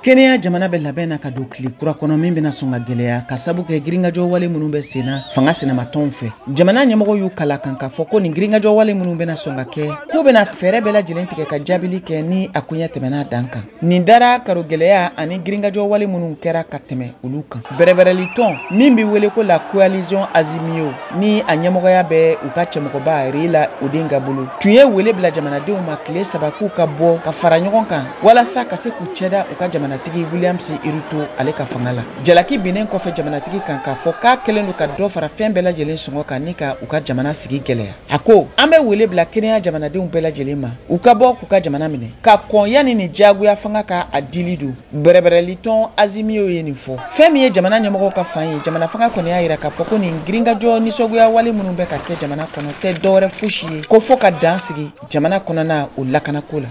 Kenya jamana bɛ labɛn na ka don tile kura kɔnɔ min bɛna sɔn ka gɛlɛya ka sabu kɛ girinkajɔ wale minnu bɛ sen na fanga sinamatɔnw fɛ. Jamana ɲɛmɔgɔ y'u kala kan k'a fɔ ko nin girinkajɔ wale minnu bɛna sɔn ka kɛ, k'u bɛna fɛɛrɛ bɛɛ lajɛlen tigɛ ka jaabili kɛ ni a koɲɛ tɛmɛna dan kan. Nin dara karo gɛlɛya ani girinkajɔ wale minnu kɛra ka tɛmɛ olu kan. Bɛrɛbɛrɛlitɔn min bɛ wele ko la Coalition Azimio, ni a ɲɛmɔgɔya bɛ u ka cɛmɔgɔba Raila Odinga bolo, tun ye wele bila jamanadenw ma tile 3 k'u ka bɔ ka fara ɲɔgɔn kan walasa ka se k'u cɛda u ka jamanatigi Williams Ruto ale ka fanga la. Jalaki binnen kɔfɛ jamanatigi kan k'a fɔ k'a kɛlen don ka dɔ fara fɛn bɛɛ lajɛlen sɔngɔ kan ni ka u ka jamana sigi gɛlɛya. A ko an bɛ wele bila Kenya jamanadenw bɛɛ lajɛlen ma, u ka bɔ k'u ka jamana minɛ ka kɔn yanni nin diyagoya fanga ka a dili don. Bɛrɛbɛrɛlitɔn Azimio ye nin fɔ. Fɛn min ye jamana ɲɛmɔgɔw ka fan ye, jamana fanga kɔni y'a yira k'a fɔ ko nin girinkajɔ nisɔngoya wale minnu bɛ ka kɛ jamana kɔnɔ tɛ dɔwɛrɛ fosi ye ko fɔ ka dan sigi jamana kɔnɔna o lakanako la.